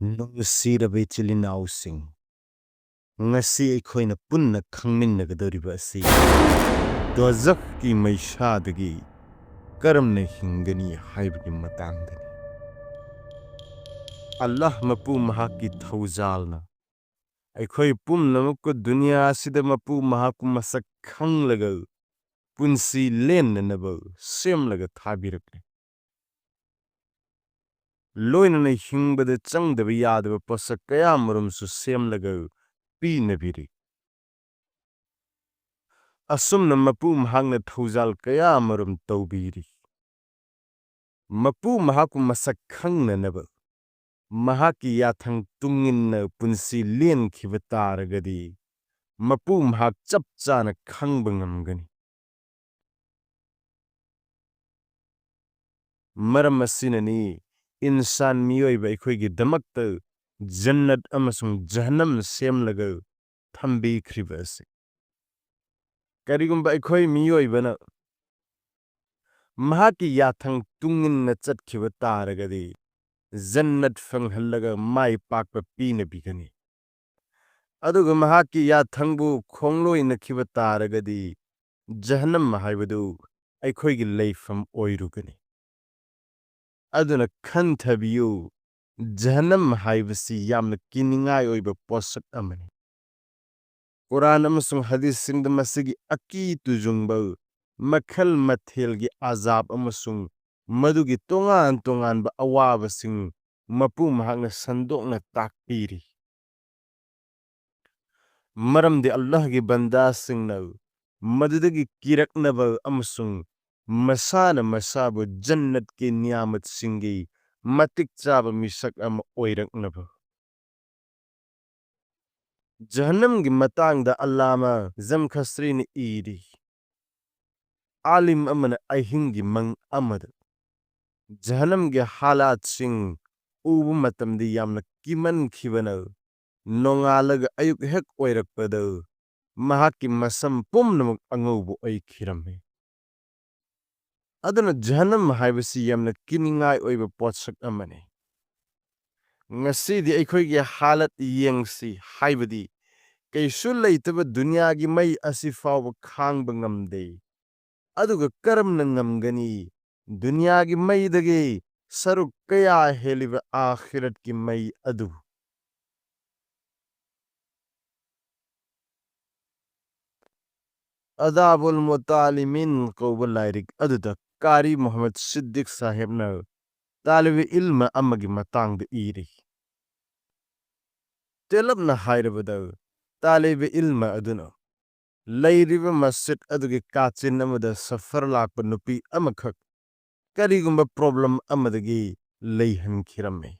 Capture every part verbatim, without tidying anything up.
ꯅꯨꯡꯁꯤꯔꯕ ꯏꯆꯤꯜ ꯏꯅꯥꯎꯁꯤꯡ, ꯉꯁꯤ ꯑꯩꯈꯣꯏꯅ ꯄꯨꯟꯅ ꯈꯪꯃꯤꯟꯅꯒꯗꯧꯔꯤꯕ ꯑꯁꯤ ꯗꯣꯖꯈꯀꯤ ꯃꯩꯁꯥꯗꯒꯤ ꯀꯔꯝꯅ ꯍꯤꯡꯒꯅꯤ ꯍꯥꯏꯕꯒꯤ ꯃꯇꯥꯡꯗꯅꯤ꯫ ꯑꯜꯂꯥꯍ ꯃꯄꯨ ꯃꯍꯥꯛꯀꯤ ꯊꯧꯖꯥꯜꯅ ꯑꯩꯈꯣꯏ ꯄꯨꯝꯅꯃꯛꯄꯨ ꯗꯨꯅꯤꯌꯥ ꯑꯁꯤꯗ ꯃꯄꯨ ꯃꯍꯥꯛꯄꯨ ꯃꯁꯛ ꯈꯪꯂꯒ ꯄꯨꯟꯁꯤ ꯂꯦꯟꯅꯅꯕ ꯁꯦꯝꯂꯒ ꯊꯥꯕꯤꯔꯛꯂꯦ꯫ ꯂꯣꯏꯅꯅ ꯍꯤꯡꯕꯗ ꯆꯪꯗꯕ ꯌꯥꯗꯕ ꯄꯣꯠꯁꯛ ꯀꯌꯥ ꯑꯃꯔꯣꯝꯁꯨ ꯁꯦꯝꯂꯒ ꯄꯤꯅꯕꯤꯔꯤ꯫ ꯑꯁꯨꯝꯅ ꯃꯄꯨ ꯃꯍꯥꯛꯅ ꯊꯧꯖꯥꯜ ꯀꯌꯥ ꯑꯃꯔꯣꯝ ꯇꯧꯕꯤꯔꯤ꯫ ꯃꯄꯨ ꯃꯍꯥꯛꯄꯨ ꯃꯁꯛ ꯈꯪꯅꯅꯕ ꯃꯍꯥꯛꯀꯤ ꯌꯥꯊꯪ ꯇꯨꯡꯏꯟꯅ ꯄꯨꯟꯁꯤ ꯂꯦꯟꯈꯤꯕ ꯇꯥꯔꯒꯗꯤ, ꯃꯄꯨ ꯃꯍꯥꯛ ꯆꯞ ꯆꯥꯅ ꯈꯪꯕ ꯉꯝꯒꯅꯤ꯫ ꯃꯔꯝ ꯑꯁꯤꯅꯅꯤ ꯏꯟꯁꯥꯟ ꯃꯤꯑꯣꯏꯕ ꯑꯩꯈꯣꯏꯒꯤꯗꯃꯛꯇ ꯖꯟꯅꯠ ꯑꯃꯁꯨꯡ ꯖꯍꯟꯅꯝ ꯁꯦꯝꯂꯒ ꯊꯝꯕꯤꯈ꯭ꯔꯤꯕ ꯑꯁꯤ꯫ ꯀꯔꯤꯒꯨꯝꯕ ꯑꯩꯈꯣꯏ ꯃꯤꯑꯣꯏꯕꯅ ꯃꯍꯥꯛꯀꯤ ꯌꯥꯊꯪ ꯇꯨꯡꯏꯟꯅ ꯆꯠꯈꯤꯕ ꯇꯥꯔꯒꯗꯤ, ꯖꯟꯅꯠ ꯐꯪꯍꯜꯂꯒ ꯃꯥꯏ ꯄꯥꯛꯄ ꯄꯤꯅꯕꯤꯒꯅꯤ꯫ ꯑꯗꯨꯒ ꯃꯍꯥꯛꯀꯤ ꯌꯥꯊꯪꯕꯨ ꯈꯣꯡꯂꯣꯏꯅꯈꯤꯕ ꯇꯥꯔꯒꯗꯤ, ꯖꯍꯟꯅꯝ ꯍꯥꯏꯕꯗꯨ ꯑꯩꯈꯣꯏꯒꯤ ꯂꯩꯐꯝ ꯑꯣꯏꯔꯨꯒꯅꯤ꯫ ꯑꯗꯨꯅ ꯈꯟꯊꯕꯤꯌꯨ, ꯖꯍꯟꯅꯝ ꯍꯥꯏꯕꯁꯤ ꯌꯥꯝꯅ ꯀꯤꯅꯤꯡꯉꯥꯏ ꯑꯣꯏꯕ ꯄꯣꯠꯁꯛ ꯑꯃꯅꯤ꯫ ꯀꯨꯔꯥꯟ ꯑꯃꯁꯨꯡ ꯍꯗꯤꯁꯁꯤꯡꯗ ꯃꯁꯤꯒꯤ ꯑꯀꯤ ꯇꯨꯖꯨꯡꯕ ꯃꯈꯜ ꯃꯊꯦꯜꯒꯤ ꯑꯖꯥꯕ ꯑꯃꯁꯨꯡ ꯃꯗꯨꯒꯤ ꯇꯣꯉꯥꯟ ꯇꯣꯉꯥꯟꯕ ꯑꯋꯥꯕꯁꯤꯡ ꯃꯄꯨ ꯃꯍꯥꯛꯅ ꯁꯟꯗꯣꯛꯅ ꯇꯥꯛꯄꯤꯔꯤ꯫ ꯃꯔꯝꯗꯤ ꯑꯜꯂꯥꯍꯒꯤ ꯕꯟꯗꯥꯁꯤꯡꯅ ꯃꯗꯨꯗꯒꯤ ꯀꯤꯔꯛꯅꯕ ꯑꯃꯁꯨꯡ ꯃꯁꯥꯅ ꯃꯁꯥꯕꯨ ꯖꯟꯅꯠꯀꯤ ꯅꯤꯌꯥꯃꯠꯁꯤꯡꯒꯤ ꯃꯇꯤꯛ ꯆꯥꯕ ꯃꯤꯁꯛ ꯑꯃ ꯑꯣꯏꯔꯛꯅꯕ꯫ ꯖꯍꯟꯅꯝꯒꯤ ꯃꯇꯥꯡꯗ ꯑꯜꯂꯥꯃꯥ ꯖꯝꯈꯁ꯭ꯔꯤꯅ ꯏꯔꯤ, ꯑꯥꯂꯤꯝ ꯑꯃꯅ ꯑꯍꯤꯡꯒꯤ ꯃꯪ ꯑꯃꯗ ꯖꯍꯟꯅꯝꯒꯤ ꯍꯥꯂꯥꯠꯁꯤꯡ ꯎꯕ ꯃꯇꯝꯗ ꯌꯥꯝꯅ ꯀꯤꯃꯟꯈꯤꯕꯅ, ꯅꯣꯡꯉꯥꯜꯂꯒ ꯑꯌꯨꯛ ꯍꯦꯛ ꯑꯣꯏꯔꯛꯄꯗ ꯃꯍꯥꯛꯀꯤ ꯃꯁꯝ ꯄꯨꯝꯅꯃꯛ ꯑꯉꯧꯕ ꯑꯣꯏꯈꯤꯔꯝꯃꯤ꯫ ꯑꯗꯨꯅ ꯖꯍꯟꯅꯝ ꯍꯥꯏꯕꯁꯤ ꯌꯥꯝꯅ ꯀꯤꯅꯤꯡꯉꯥꯏ ꯑꯣꯏꯕ ꯄꯣꯠꯁꯛ ꯑꯃꯅꯤ꯫ ꯉꯁꯤꯗꯤ ꯑꯩꯈꯣꯏꯒꯤ ꯍꯥꯂꯠ ꯌꯦꯡꯁꯤ, ꯍꯥꯏꯕꯗꯤ ꯀꯩꯁꯨ ꯂꯩꯇꯕ ꯗꯨꯅꯤꯌꯥꯒꯤ ꯃꯩ ꯑꯁꯤ ꯐꯥꯎꯕ ꯈꯥꯡꯕ ꯉꯝꯗꯦ꯫ ꯑꯗꯨꯒ ꯀꯔꯝꯅ ꯉꯝꯒꯅꯤ? ꯗꯨꯅꯤꯌꯥꯒꯤ ꯃꯩꯗꯒꯤ ꯁꯔꯨꯛ ꯀꯌꯥ ꯍꯦꯜꯂꯤꯕ ꯑꯥꯈꯤꯔꯠꯀꯤ ꯃꯩ ꯑꯗꯨ? ꯑꯗꯥꯕꯨꯜ ꯃꯨꯇꯥꯂꯤꯃꯤꯟ ꯀꯧꯕ ꯂꯥꯏꯔꯤꯛ ꯑꯗꯨꯗ ꯀꯥꯔꯤ ꯃꯨꯍꯝꯃꯗ ꯁꯤꯗꯤꯛ ꯁꯥꯍꯦꯕꯅ ꯇꯥꯂꯤꯕ ꯏꯜꯃ ꯑꯃꯒꯤ ꯃꯇꯥꯡꯗ ꯏꯔꯤ꯫ ꯇꯦꯂꯞꯅ ꯍꯥꯏꯔꯕꯗ, ꯇꯥꯂꯤꯕ ꯏꯜꯃ ꯑꯗꯨꯅ ꯂꯩꯔꯤꯕ ꯃꯁꯖꯤꯗ ꯑꯗꯨꯒꯤ ꯀꯥꯆꯤꯟ ꯑꯃꯗ ꯁꯐꯔ ꯂꯥꯛꯄ ꯅꯨꯄꯤ ꯑꯃꯈꯛ ꯀꯔꯤꯒꯨꯝꯕ ꯄ꯭ꯔꯣꯕ꯭ꯂꯦꯝ ꯑꯃꯗꯒꯤ ꯂꯩꯍꯟꯈꯤꯔꯝꯃꯤ꯫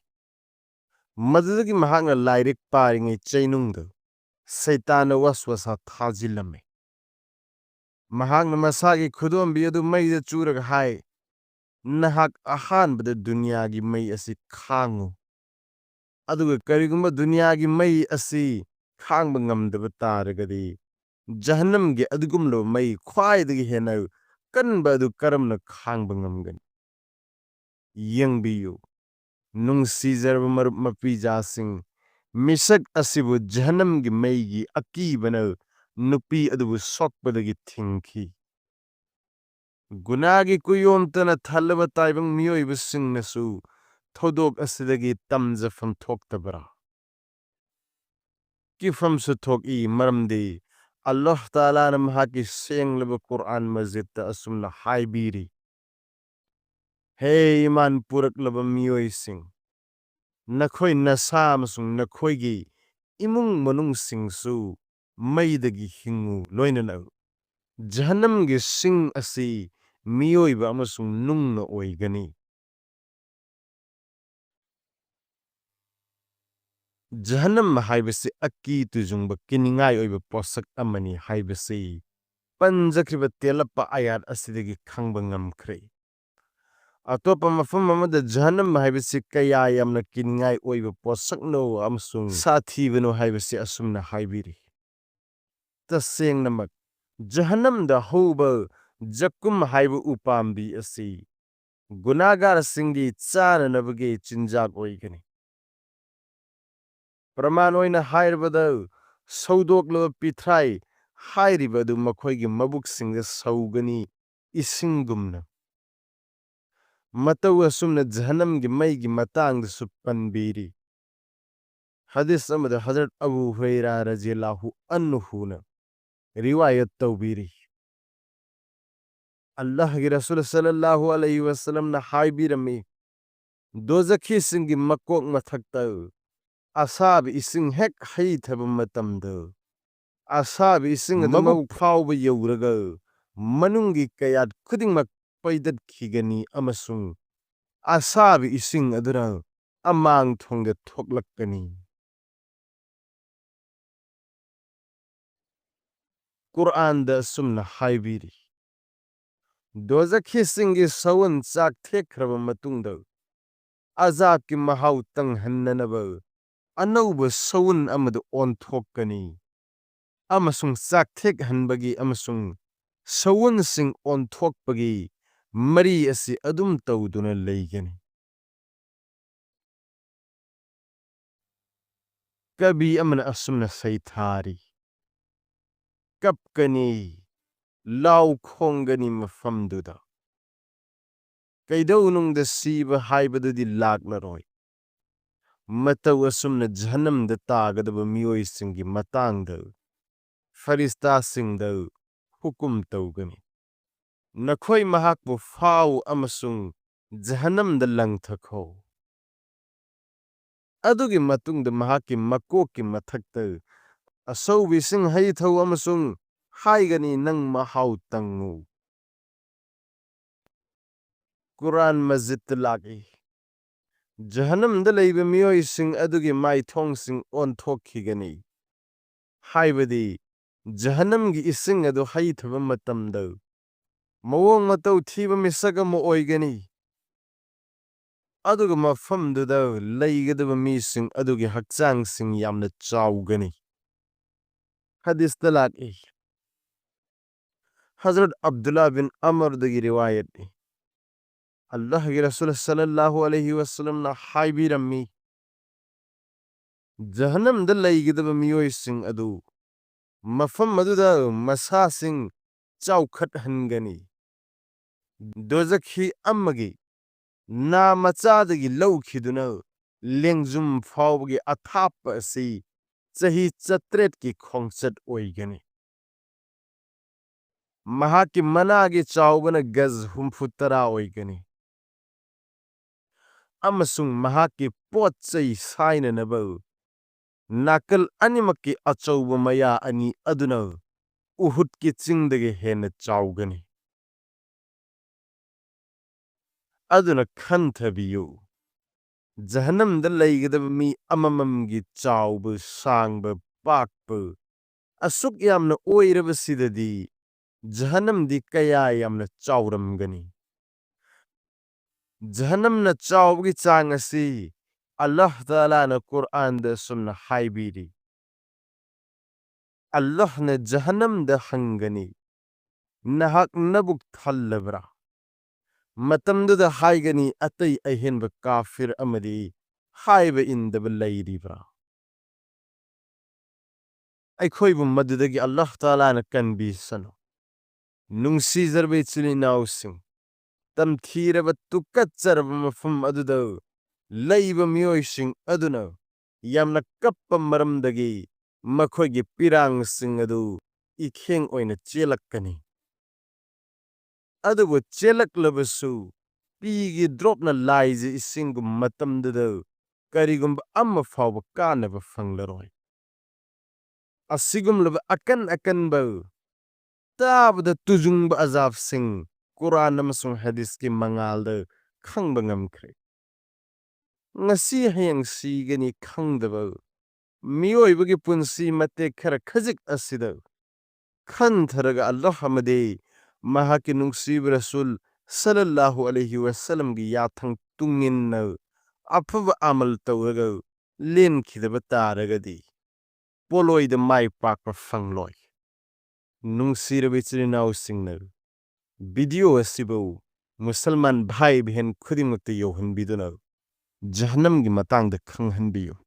ꯃꯗꯨꯗꯒꯤ ꯃꯍꯥꯛꯅ ꯂꯥꯏꯔꯤꯛ ꯄꯥꯔꯤꯉꯩ ꯆꯩꯅꯨꯡꯗ ꯁꯩꯇꯥꯟꯅ ꯋꯥꯁꯋꯥꯁꯥ ꯊꯥꯖꯤꯜꯂꯝꯃꯤ꯫ ꯃꯍꯥꯛꯅ ꯃꯁꯥꯒꯤ ꯈꯨꯗꯣꯝꯕꯤ ꯑꯗꯨ ꯃꯩꯗ ꯆꯨꯔꯒ ꯍꯥꯏ, "ꯅꯍꯥꯛ ꯑꯍꯥꯟꯕꯗ ꯗꯨꯅꯤꯌꯥꯒꯤ ꯃꯩ ꯑꯁꯤ ꯈꯥꯡꯉꯨ꯫ ꯑꯗꯨꯒ ꯀꯔꯤꯒꯨꯝꯕ ꯗꯨꯅꯤꯌꯥꯒꯤ ꯃꯩ ꯑꯁꯤ ꯈꯥꯡꯕ ꯉꯝꯗꯕ ꯇꯥꯔꯒꯗꯤ, ꯖꯍꯟꯅꯝꯒꯤ ꯑꯗꯨꯒꯨꯝꯂꯕ ꯃꯩ ꯈ꯭ꯋꯥꯏꯗꯒꯤ ꯍꯦꯟꯅ ꯀꯟꯕ ꯑꯗꯨ ꯀꯔꯝꯅ ꯈꯥꯡꯕ ꯉꯝꯒꯅꯤ?" ꯌꯦꯡꯕꯤꯌꯨ, ꯅꯨꯡꯁꯤꯖꯔꯕ ꯃꯔꯨꯞ ꯃꯄꯤꯖꯥꯁꯤꯡ, ꯃꯤꯁꯛ ꯑꯁꯤꯕꯨ ꯖꯍꯟꯅꯝꯒꯤ ꯃꯩꯒꯤ ꯑꯀꯤꯕꯅ ꯅꯨꯄꯤ ꯑꯗꯨꯕꯨ ꯁꯣꯛꯄꯗꯒꯤ ꯊꯤꯡꯈꯤ꯫ ꯒꯨꯅꯥꯒꯤ ꯀꯨꯌꯣꯝꯇꯅ ꯊꯜꯂꯕ ꯇꯥꯏꯕꯪ ꯃꯤꯑꯣꯏꯕꯁꯤꯡꯅꯁꯨ ꯊꯧꯗꯣꯛ ꯑꯁꯤꯗꯒꯤ ꯇꯝꯖꯐꯝ ꯊꯣꯛꯇꯕ꯭ꯔꯥ? ꯀꯤꯐꯝꯁꯨ ꯊꯣꯛꯏ, ꯃꯔꯝꯗꯤ ꯑꯜꯂꯥꯍ ꯇꯥꯂꯥꯅ ꯃꯍꯥꯛꯀꯤ ꯁꯦꯡꯂꯕ ꯀꯨꯔꯑꯥꯟ ꯃꯖꯤꯗꯇ ꯑꯁꯨꯝꯅ ꯍꯥꯏꯕꯤꯔꯤ, "ꯍꯦ ꯏꯃꯥꯟ ꯄꯨꯔꯛꯂꯕ ꯃꯤꯑꯣꯏꯁꯤꯡ, ꯅꯈꯣꯏ ꯅꯁꯥ ꯑꯃꯁꯨꯡ ꯅꯈꯣꯏꯒꯤ ꯏꯃꯨꯡ ꯃꯅꯨꯡꯁꯤꯡꯁꯨ ꯃꯩꯗꯒꯤ ꯍꯤꯡꯉꯨ, ꯂꯣꯏꯅꯅ ꯖꯍꯟꯅꯝꯒꯤ ꯁꯤꯡ ꯑꯁꯤ ꯃꯤꯑꯣꯏꯕ ꯑꯃꯁꯨꯡ ꯅꯨꯡꯅ ꯑꯣꯏꯒꯅꯤ"꯫ ꯖꯍꯟꯅꯝ ꯍꯥꯏꯕꯁꯤ ꯑꯀꯤ ꯇꯨꯖꯨꯡꯕ ꯀꯤꯅꯤꯡꯉꯥꯏ ꯑꯣꯏꯕ ꯄꯣꯠꯁꯛ ꯑꯃꯅꯤ ꯍꯥꯏꯕꯁꯤ ꯄꯟꯖꯈ꯭ꯔꯤꯕ ꯇꯦꯜꯂꯞꯄ ꯑꯌꯥꯠ ꯑꯁꯤꯗꯒꯤ ꯈꯪꯕ ꯉꯝꯈ꯭ꯔꯦ꯫ ꯑꯇꯣꯞꯄ ꯃꯐꯝ ꯑꯃꯗ ꯖꯍꯟꯅꯝ ꯍꯥꯏꯕꯁꯤ ꯀꯌꯥ ꯌꯥꯝꯅ ꯀꯤꯅꯤꯡꯉꯥꯏ ꯑꯣꯏꯕ ꯄꯣꯠꯁꯛꯅꯣ ꯑꯃꯁꯨꯡ ꯁꯥꯊꯤꯕꯅꯣ ꯍꯥꯏꯕꯁꯤ ꯑꯁꯨꯝꯅ ꯍꯥꯏꯕꯤꯔꯤ, "ꯇꯁꯦꯡꯅꯃꯛ, ꯖꯍꯟꯅꯝꯗ ꯍꯧꯕ ꯖꯛꯀꯨꯝ ꯍꯥꯏꯕ ꯎꯄꯥꯝꯕꯤ ꯑꯁꯤ ꯒꯨꯅꯥꯒꯥꯔꯁꯤꯡꯒꯤ ꯆꯥꯅꯅꯕꯒꯤ ꯆꯤꯟꯖꯥꯛ ꯑꯣꯏꯒꯅꯤ"꯫ ꯄ꯭ꯔꯃꯥꯟ ꯑꯣꯏꯅ ꯍꯥꯏꯔꯕꯗ, ꯁꯧꯗꯣꯛꯂꯕ ꯄꯤꯊ꯭ꯔꯥꯏ ꯍꯥꯏꯔꯤꯕ ꯑꯗꯨ ꯃꯈꯣꯏꯒꯤ ꯃꯕꯨꯛꯁꯤꯡꯗ ꯁꯧꯒꯅꯤ, ꯏꯁꯤꯡꯒꯨꯝꯅ꯫ ꯃꯇꯧ ꯑꯁꯨꯝꯅ ꯖꯍꯟꯅꯝꯒꯤ ꯃꯩꯒꯤ ꯃꯇꯥꯡꯗꯁꯨ ꯄꯟꯕꯤꯔꯤ꯫ ꯍꯗꯤꯁ ꯑꯃꯗ ꯍꯖꯔꯠ ꯑꯕꯨ ꯍꯨꯔꯩꯔꯥ ꯔꯖꯤꯌꯜꯂꯥꯍꯨ ꯑꯟꯍꯨꯅ ꯔꯤꯋꯥꯌꯠ ꯇꯧꯕꯤꯔꯤ꯫ ꯑꯜꯂꯥꯍꯒꯤ ꯔꯁꯨꯜ ꯁꯜꯂꯜꯂꯥꯍꯨ ꯑꯂꯩꯍꯤ ꯋꯁꯜꯂꯝꯅ ꯍꯥꯏꯕꯤꯔꯝꯃꯤ, ꯗꯣꯖꯈꯤꯁꯤꯡꯒꯤ ꯃꯀꯣꯛ ꯃꯊꯛꯇ ꯑꯁꯥꯕ ꯏꯁꯤꯡ ꯍꯦꯛ ꯍꯩꯊꯕ ꯃꯇꯝꯗ, ꯑꯁꯥꯕ ꯏꯁꯤꯡ ꯑꯗꯨ ꯃꯕꯨꯛ ꯐꯥꯎꯕ ꯌꯧꯔꯒ ꯃꯅꯨꯡꯒꯤ ꯀꯌꯥꯠ ꯈꯨꯗꯤꯡꯃꯛ ꯄꯩꯗꯠꯈꯤꯒꯅꯤ ꯑꯃꯁꯨꯡ ꯑꯁꯥꯕ ꯏꯁꯤꯡ ꯑꯗꯨꯅ ꯑꯃꯥꯡ ꯊꯣꯡꯗ ꯊꯣꯛꯂꯛꯀꯅꯤ꯫ ꯀꯨꯔꯑꯥꯟꯗ ꯑꯁꯨꯝꯅ ꯍꯥꯏꯕꯤꯔꯤ, ꯗꯣꯖꯈꯤꯁꯤꯡꯒꯤ ꯁꯎꯟ ꯆꯥꯛꯊꯦꯛꯈ꯭ꯔꯕ ꯃꯇꯨꯡꯗ, ꯑꯖꯥꯕꯀꯤ ꯃꯍꯥꯎ ꯇꯪꯍꯟꯅꯅꯕ ꯑꯅꯧꯕ ꯁꯎꯟ ꯑꯃꯗ ꯑꯣꯟꯊꯣꯛꯀꯅꯤ, ꯑꯃꯁꯨꯡ ꯆꯥꯛꯊꯦꯛꯍꯟꯕꯒꯤ ꯑꯃꯁꯨꯡ ꯁꯎꯟꯁꯤꯡ ꯑꯣꯟꯊꯣꯛꯄꯒꯤ ꯃꯔꯤ ꯑꯁꯤ ꯑꯗꯨꯝ ꯇꯧꯗꯨꯅ ꯂꯩꯒꯅꯤ꯫ ꯀꯕꯤ ꯑꯃꯅ ꯑꯁꯨꯝꯅ ꯁꯩꯊꯥꯔꯤ, ꯀꯞꯀꯅꯤ, ꯂꯥꯎ ꯈꯣꯡꯒꯅꯤ ꯃꯐꯝꯗꯨꯗ꯫ ꯀꯩꯗꯧꯅꯨꯡꯗ ꯁꯤꯕ ꯍꯥꯏꯕꯗꯨꯗꯤ ꯂꯥꯛꯂꯔꯣꯏ꯫ ꯃꯇꯧ ꯑꯁꯨꯝꯅ ꯖꯍꯟꯅꯝꯗ ꯇꯥꯒꯗꯕ ꯃꯤꯑꯣꯏꯁꯤꯡꯒꯤ ꯃꯇꯥꯡꯗ ꯐꯔꯤꯁꯇꯥꯁꯤꯡꯗ ꯍꯨꯀꯨꯝ ꯇꯧꯒꯅꯤ, "ꯅꯈꯣꯏ ꯃꯍꯥꯛꯄꯨ ꯐꯥꯎ ꯑꯃꯁꯨꯡ ꯖꯍꯟꯅꯝꯗ ꯂꯪꯊꯈꯣ꯫ ꯑꯗꯨꯒꯤ ꯃꯇꯨꯡꯗ ꯃꯍꯥꯛꯀꯤ ꯃꯀꯣꯛꯀꯤ ꯃꯊꯛꯇ ꯑꯁꯧꯕ ꯏꯁꯤꯡ ꯍꯩꯊꯧ ꯑꯃꯁꯨꯡ ꯍꯥꯏꯒꯅꯤ, 'ꯅꯪ ꯃꯍꯥꯎ ꯇꯪꯉꯨ.'" ꯀꯨꯔꯥꯟ ꯃꯖꯤꯗꯇ ꯂꯥꯛꯏ, "ꯖꯍꯟꯅꯝꯗ ꯂꯩꯕ ꯃꯤꯑꯣꯏꯁꯤꯡ ꯑꯗꯨꯒꯤ ꯃꯥꯏꯊꯣꯡꯁꯤꯡ ꯑꯣꯟꯊꯣꯛꯈꯤꯒꯅꯤ", ꯍꯥꯏꯕꯗꯤ ꯖꯍꯟꯅꯝꯒꯤ ꯏꯁꯤꯡ ꯑꯗꯨ ꯍꯩꯊꯕ ꯃꯇꯝꯗ ꯃꯑꯣꯡ ꯃꯇꯧ ꯊꯤꯕ ꯃꯤꯁꯛ ꯑꯃ ꯑꯣꯏꯒꯅꯤ꯫ ꯑꯗꯨꯒ ꯃꯐꯝꯗꯨꯗ ꯂꯩꯒꯗꯕ ꯃꯤꯁꯤꯡ ꯑꯗꯨꯒꯤ ꯍꯛꯆꯥꯡꯁꯤꯡ ꯌꯥꯝꯅ ꯆꯥꯎꯒꯅꯤ꯫ ꯍꯗꯤꯁꯇ ꯂꯥꯛꯏ, ꯍꯖꯔꯠ ꯑꯕꯗꯨꯜꯂꯥ ꯕꯤꯟ ꯑꯃꯔꯗꯒꯤ ꯔꯤꯋꯥꯌꯠꯅꯤ, ꯑꯜꯂꯥꯍꯒꯤ ꯔꯁꯨꯜ ꯁꯜꯂꯜꯂꯥꯍꯨ ꯑꯂꯩꯍꯤ ꯋꯁꯜꯂꯝꯅ ꯍꯥꯏꯕꯤꯔꯝꯃꯤ, ꯖꯍꯟꯅꯝꯗ ꯂꯩꯒꯗꯕ ꯃꯤꯑꯣꯏꯁꯤꯡ ꯑꯗꯨ ꯃꯐꯝ ꯑꯗꯨꯗ ꯃꯁꯥꯁꯤꯡ ꯆꯥꯎꯈꯠꯍꯟꯒꯅꯤ꯫ ꯗꯣꯖꯈꯤ ꯑꯃꯒꯤ ꯅꯥ ꯃꯆꯥꯗꯒꯤ ꯂꯧꯈꯤꯗꯨꯅ ꯂꯦꯡꯖꯨꯝ ꯐꯥꯎꯕꯒꯤ ꯑꯊꯥꯞꯄ ꯑꯁꯤ ꯆꯍꯤ ꯆꯥꯇ꯭ꯔꯦꯠꯀꯤ ꯈꯣꯡꯆꯠ ꯑꯣꯏꯒꯅꯤ꯫ ꯃꯍꯥꯛꯀꯤ ꯃꯅꯥꯒꯤ ꯆꯥꯎꯕꯅ ꯒꯖ ꯍꯨꯝꯐꯨ ꯇꯔꯥ ꯑꯣꯏꯒꯅꯤ, ꯑꯃꯁꯨꯡ ꯃꯍꯥꯛꯀꯤ ꯄꯣꯠ ꯆꯩ ꯁꯥꯏꯅꯅꯕ ꯅꯥꯀꯜ ꯑꯅꯤꯃꯛꯀꯤ ꯑꯆꯧꯕ ꯃꯌꯥ ꯑꯅꯤ ꯑꯗꯨꯅ ꯎꯍꯨꯗꯀꯤ ꯆꯤꯡꯗꯒꯤ ꯍꯦꯟꯅ ꯆꯥꯎꯒꯅꯤ꯫ ꯑꯗꯨꯅ ꯈꯟꯊꯕꯤꯌꯨ, ꯖꯍꯟꯅꯝꯗ ꯂꯩꯒꯗꯕ ꯃꯤ ꯑꯃꯃꯝꯒꯤ ꯆꯥꯎꯕ, ꯁꯥꯡꯕ, ꯄꯥꯛꯄ ꯑꯁꯨꯛ ꯌꯥꯝꯅ ꯑꯣꯏꯔꯕꯁꯤꯗꯗꯤ ꯖꯍꯟꯅꯝꯗꯤ ꯀꯌꯥ ꯌꯥꯝꯅ ꯆꯥꯎꯔꯝꯒꯅꯤ? ꯖꯍꯟꯅꯝꯅ ꯆꯥꯎꯕꯒꯤ ꯆꯥꯡ ꯑꯁꯤ ꯑꯜꯂꯥꯍ ꯇꯥꯂꯥꯅ ꯀꯨꯔꯑꯥꯟꯗ ꯑꯁꯨꯝꯅ ꯍꯥꯏꯕꯤꯔꯤ, ꯑꯜꯂꯥꯍꯅ ꯖꯍꯟꯅꯝꯗ ꯍꯪꯒꯅꯤ, "ꯅꯍꯥꯛ ꯅꯕꯨꯛ ꯊꯜꯂꯕ꯭ꯔꯥ?" ꯃꯇꯝꯗꯨꯗ ꯍꯥꯏꯒꯅꯤ, "ꯑꯇꯩ ꯑꯍꯦꯟꯕ ꯀꯥꯐꯤꯔ ꯑꯃꯗꯤ ꯍꯥꯏꯕ ꯏꯟꯗꯕ ꯂꯩꯔꯤꯕ꯭ꯔꯥ?" ꯑꯩꯈꯣꯏꯕꯨ ꯃꯗꯨꯗꯒꯤ ꯑꯜꯂꯥꯍ ꯇꯥꯂꯥꯅ ꯀꯟꯕꯤꯁꯅꯨ꯫ ꯅꯨꯡꯁꯤꯖꯔꯕ ꯏꯆꯤꯜ ꯏꯅꯥꯎꯁꯤꯡ, ꯇꯝꯊꯤꯔꯕ ꯇꯨꯀꯠꯆꯔꯕ ꯃꯐꯝ ꯑꯗꯨꯗ ꯂꯩꯕ ꯃꯤꯑꯣꯏꯁꯤꯡ ꯑꯗꯨꯅ ꯌꯥꯝꯅ ꯀꯞꯄ ꯃꯔꯝꯗꯒꯤ ꯃꯈꯣꯏꯒꯤ ꯄꯤꯔꯥꯡꯁꯤꯡ ꯑꯗꯨ ꯏꯈꯦꯡ ꯑꯣꯏꯅ ꯆꯦꯜꯂꯛꯀꯅꯤ꯫ ꯑꯗꯨꯕꯨ ꯆꯦꯜꯂꯛꯂꯕꯁꯨ, ꯄꯤꯒꯤ ꯗ꯭ꯔꯣꯞꯅ ꯂꯥꯏꯖ ꯏꯁꯤꯡꯒꯨꯝ ꯃꯇꯝꯗꯨꯗ ꯀꯔꯤꯒꯨꯝꯕ ꯑꯃ ꯐꯥꯎꯕ ꯀꯥꯟꯅꯕ ꯐꯪꯂꯔꯣꯏ꯫ ꯑꯁꯤꯒꯨꯝꯂꯕ ꯑꯀꯟ ꯑꯀꯟꯕ, ꯇꯥꯕꯗ ꯇꯨꯖꯨꯡꯕ ꯑꯖꯥꯕꯁꯤꯡ ꯀꯨꯔꯥꯟ ꯑꯃꯁꯨꯡ ꯍꯗꯤꯁꯀꯤ ꯃꯉꯥꯜꯗ ꯈꯪꯕ ꯉꯝꯈ꯭ꯔꯦ꯫ ꯉꯁꯤ ꯍꯌꯦꯡ ꯁꯤꯒꯅꯤ ꯈꯪꯗꯕ ꯃꯤꯑꯣꯏꯕꯒꯤ ꯄꯨꯟꯁꯤ ꯃꯇꯦꯛ ꯈꯔ ꯈꯖꯤꯛ ꯑꯁꯤꯗ ꯈꯟꯊꯔꯒ ꯑꯜꯂꯥꯍ ꯑꯃꯗꯤ ꯃꯍꯥꯛꯀꯤ ꯅꯨꯡꯁꯤꯕ ꯔꯁꯨꯜ ꯁꯜꯂꯜꯂꯥꯍꯨ ꯑꯂꯩꯍꯤ ꯋꯁꯜꯂꯝꯒꯤ ꯌꯥꯊꯪ ꯇꯨꯡꯏꯟꯅ ꯑꯐꯕ ꯑꯃꯜ ꯇꯧꯔꯒ ꯂꯦꯟꯈꯤꯗꯕ ꯇꯥꯔꯒꯗꯤ ꯄꯣꯂꯣꯏꯗ ꯃꯥꯏ ꯄꯥꯛꯄ ꯐꯪꯂꯣꯏ꯫ ꯅꯨꯡꯁꯤꯔꯕ ꯏꯆꯤꯜ ꯏꯅꯥꯎꯁꯤꯡꯅ, ꯚꯤꯗꯤꯑꯣ ꯑꯁꯤꯕꯨ ꯃꯨꯁꯜꯃꯥꯟ ꯚꯥꯏ ꯕꯍꯦꯟ ꯈꯨꯗꯤꯡꯃꯛꯇ ꯌꯧꯍꯟꯕꯤꯗꯨꯅ ꯖꯍꯟꯅꯝꯒꯤ ꯃꯇꯥꯡꯗ ꯈꯪꯍꯟꯕꯤꯌꯨ꯫